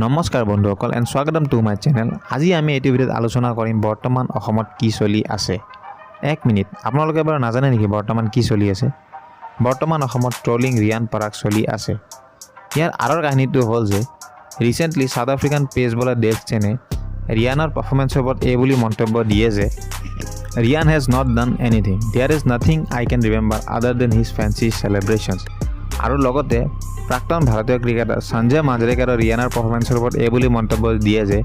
নমস্কাৰ বন্ধুসকল এণ্ড স্বাগতম টু my channel. আজি আমি এইটো ভিডিঅ'ত আলোচনা কৰিম বৰ্তমান অসমত কি চলি আছে। এক মিনিট, আপোনালোকে বাৰু নাজানে নেকি বৰ্তমান কি চলি আছে? বৰ্তমান অসমত ট্ৰলিং ৰিয়ান পৰাগ চলি আছে। ইয়াৰ আঁৰৰ কাহিনীটো হ'ল যে recently South African pace bowler Dale ষ্টেনে ৰিয়ানৰ পাৰফৰ্মেঞ্চৰ ওপৰত এই বুলি মন্তব্য দিয়ে যে "Riyan has not done anything. There is nothing I can remember other than his fancy celebrations." আৰু লগতে প্ৰাক্তন ভাৰতীয় ক্ৰিকেটাৰ সঞ্জয় মাঞ্জৰেকাৰৰ ৰিয়ানৰ পাৰফৰ্মেঞ্চৰ ওপৰত এই বুলি মন্তব্য দিয়ে যে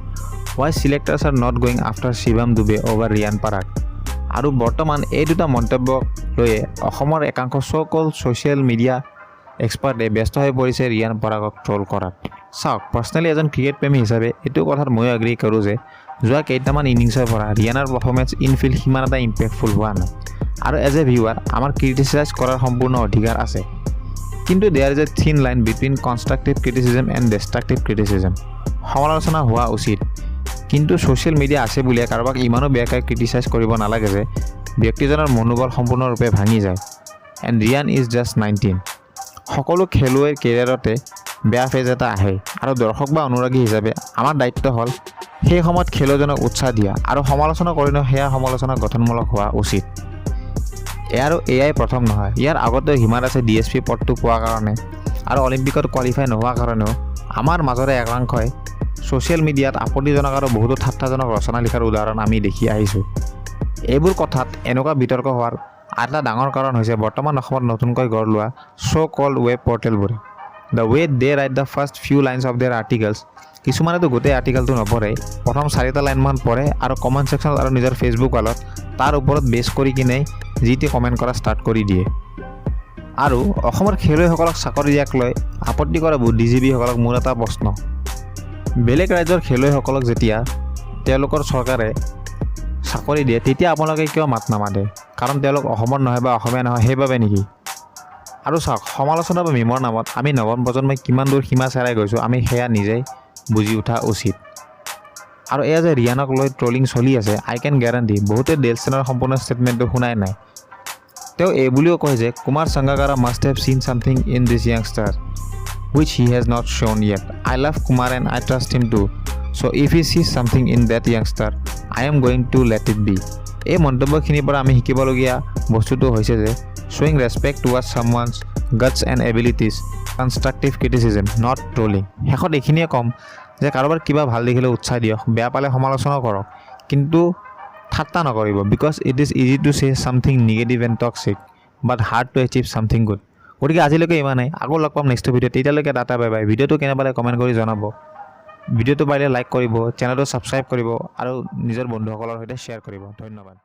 "Why selectors are not going after Shivam Dube over Riyan Parag?" আৰু বৰ্তমান এই দুটা মন্তব্যক লৈয়ে অসমৰ একাংশ চ' কল ছ'চিয়েল মিডিয়া এক্সপাৰ্টে ব্যস্ত হৈ পৰিছে ৰিয়ান পৰাগক ট্ৰল কৰাত। চাওক, পাৰ্চনেলি এজন ক্ৰিকেট প্ৰেমী হিচাপে এইটো কথাত ময়ো এগ্ৰী কৰোঁ যে যোৱা কেইটামান ইনিংছৰ পৰা ৰিয়ানৰ পাৰফৰ্মেঞ্চ ইন ফিল্ড সিমান এটা ইম্পেক্টফুল হোৱা নাই আৰু এজ এ ভিউৱাৰ আমাৰ ক্ৰিটিচাইজ কৰাৰ সম্পূৰ্ণ অধিকাৰ আছে। কিন্তু there is a thin line between constructive criticism and destructive criticism. সমালোচনা হোৱা উচিত, কিন্তু ছ'চিয়েল মিডিয়া আছে বুলিয়ে কাৰোবাক ইমানো বেয়াকৈ ক্ৰিটিচাইজ কৰিব নালাগে যে ব্যক্তিজনৰ মনোবল সম্পূৰ্ণৰূপে ভাঙি যায়। And Riyan is just 19. সকলো খেলুৱৈৰ কেৰিয়াৰতে বেয়া ফেজ এটা আহে আৰু দৰ্শক বা অনুৰাগী হিচাপে আমাৰ দায়িত্ব হ'ল সেই সময়ত খেলুৱৈজনক উৎসাহ দিয়া আৰু সমালোচনা কৰিলেও সেয়া সমালোচনা গঠনমূলক হোৱা উচিত। আৰু এয়াই প্ৰথম নহয়। ইয়াৰ আগতেও হিমা দাসে ডিএছপি পদটো পোৱাৰ কাৰণে আৰু অলিম্পিকত কোৱালিফাই নোহোৱাৰ কাৰণেও আমাৰ মাজৰে একাংশই ছ'চিয়েল মিডিয়াত আপত্তিজনক আৰু বহুতো ঠাট্টাজনক ৰচনা লিখাৰ উদাহৰণ আমি দেখি আহিছোঁ। এইবোৰ কথাত এনেকুৱা বিতৰ্ক হোৱাৰ এটা ডাঙৰ কাৰণ হৈছে বৰ্তমান অসমত নতুনকৈ গঢ় লোৱা চ' কল্ড ৱেব পৰ্টেলবোৰে। The way they write the first few lines of their articles, কিছুমানেতো গোটেই আৰ্টিকলটো নপঢ়ে, প্ৰথম চাৰিটা লাইনমান পঢ়ে আৰু কমেণ্ট ছেকশ্যনত আৰু নিজৰ ফেচবুক ৱালত তাৰ ওপৰত বেছ কৰি কিনে যি টি কমেণ্ট কৰা ষ্টাৰ্ট কৰি দিয়ে। আৰু অসমৰ খেলুৱৈসকলক চাকৰি দিয়াক লৈ আপত্তি কৰা বুদ্ধিজীৱীসকলক মোৰ এটা প্ৰশ্ন। বেলেগ ৰাজ্যৰ খেলুৱৈসকলক যেতিয়া তেওঁলোকৰ চৰকাৰে চাকৰি দিয়ে, তেতিয়া আপোনালোকে কিয় মাত নামাতে? কাৰণ তেওঁলোক অসমৰ নহয় বা অসমীয়া নহয়, সেইবাবে নেকি? আৰু চাওক, সমালোচনা বা মিমৰ নামত আমি নৱম প্ৰজন্মই কিমান দূৰ সীমা চেৰাই গৈছোঁ, আমি সেয়া নিজেই বুজি উঠা উচিত। আৰু এয়া যে ৰিয়ানক লৈ ট্ৰলিং চলি আছে, I can guarantee বহুতে ডেল ষ্টেনৰ সম্পূৰ্ণ ষ্টেটমেণ্টটো শুনাই নাই। তেওঁ এই বুলিও কয় যে "Kumar Sangakkara must have seen something in this youngster which he has not shown yet. I love Kumar and I trust him too. So if he sees something in that youngster, I am going to let it be." এই মন্তব্যখিনিৰ পৰা আমি শিকিবলগীয়া বস্তুটো হৈছে যে showing respect towards someone's guts and abilities, constructive criticism, not trolling. শেষত এইখিনিয়ে ক'ম যে কাৰোবাৰ কিবা ভাল দেখিলে উৎসাহ দিয়ক, বেয়া পালে সমালোচনাও কৰক, কিন্তু ঠাট্টা নকৰিব, because it is easy to say something negative and toxic but hard to achieve something good. গতিকে আজিলৈকে ইমানেই। আকৌ লগ পাম নেক্সট ভিডিঅ'ত। তেতিয়ালৈকে টাটা, বাই বাই। ভিডিঅ'টো কেনে পালে কমেণ্ট কৰি জনাব। ভিডিঅ'টো পাৰিলে লাইক কৰিব, চেনেলটো ছাবস্ক্ৰাইব কৰিব আৰু নিজৰ বন্ধুসকলৰ সৈতে শ্বেয়াৰ কৰিব। ধন্যবাদ।